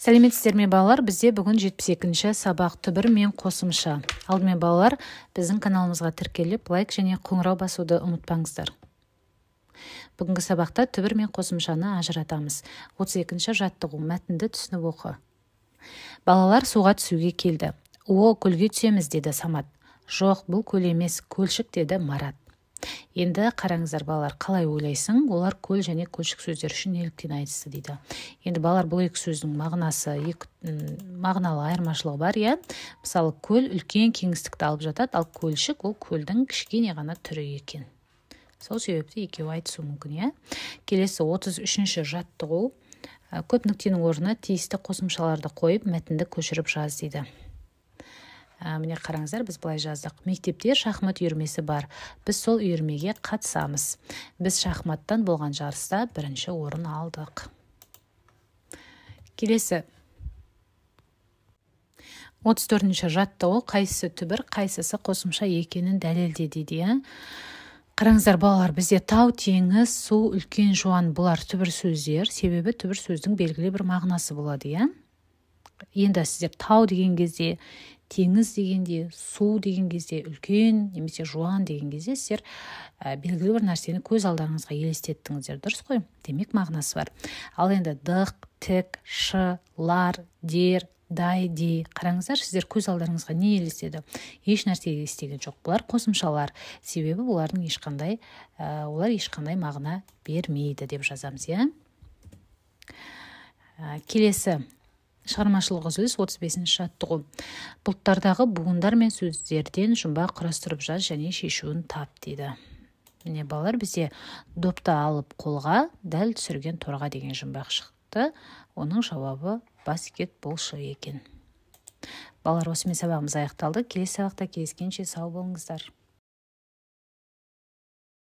Сәлеметсіздер ме, балалар? Бізде бүгін 72-ші сабақ, түбір мен қосымша. Алдымен, балалар, біздің каналымызға тіркеліп, лайк және қоңырау басуды ұмытпаңыздар. Бүгінгі сабақта түбір мен қосымшаны ажыратамыз. 32-ші жаттығу, мәтінді түсініп оқы. Балалар суға түсуге келді. О, көлге түсеміз, деді Самат. Жоқ, бұл көл емес, көлшік, деді Марат. Енді қараңыздар, балалар, қалай ойлайсың, олар көл және көлшік сөздері үшін неліктен айтысты дейді. Енді, балалар, бұл екі сөздің мағынасы, екі мағыналы айырмашылығы бар, иә. Мысалы, көл үлкен кеңістікті алып жатады, ал көлшік ол көлдің кішкене ғана түрі екен. Сол себепті екеуі айтысуы мүмкін, иә. Келесі 33-ші жаттығу. Көп нүктенің орнына тиісті қосымшаларды қойып, мәтінді көшіріп жаз дейді. Міне, қараңыздар, біз былай жаздық: мектепте шахмат үйірмесі бар, біз сол үйірмеге қатысамыз, біз шахматтан болған жарыста бірінші орын алдық. Келесі 34-ші жаттығу, қайсысы түбір, қайсысы қосымша екенін дәлелде дейді, иә. Қараңыздар, балалар, бізде тау, теңіз, су, үлкен, жуан, бұлар түбір сөздер, себебі түбір сөздің белгілі бір мағынасы болады, иә. Енді сіздер тау деген кезде, теңіз дегенде, су деген кезде, үлкен немесе жуан деген кезде сіздер белгілі бір нәрсені көз алдарыңызға елестеттіңіздер, дұрыс қой? Демек, мағынасы бар. Ал енді дық, тік, шы, лар, дер, дай, дей, қараңыздар, сіздер көз алдарыңызға не елестеді? Еш нәрсе елестеген жоқ. Бұлар қосымшалар, себебі олардың ешқандай олар ешқандай мағына бермейді деп жазамыз, иә. Келесі шығармашылық үзіліс, 35-ші жаттығу. Бұлттардағы буындар мен сөздерден жұмбақ құрастырып жаз және шешуін тап дейді. Міне, балалар, бізде допты алып қолға, дәл түсірген торға деген жұмбақ шықты. Оның жауабы баскетболшы екен. Балалар, осымен сабағымыз аяқталды. Келесі сабақта кездескенше сау болыңыздар.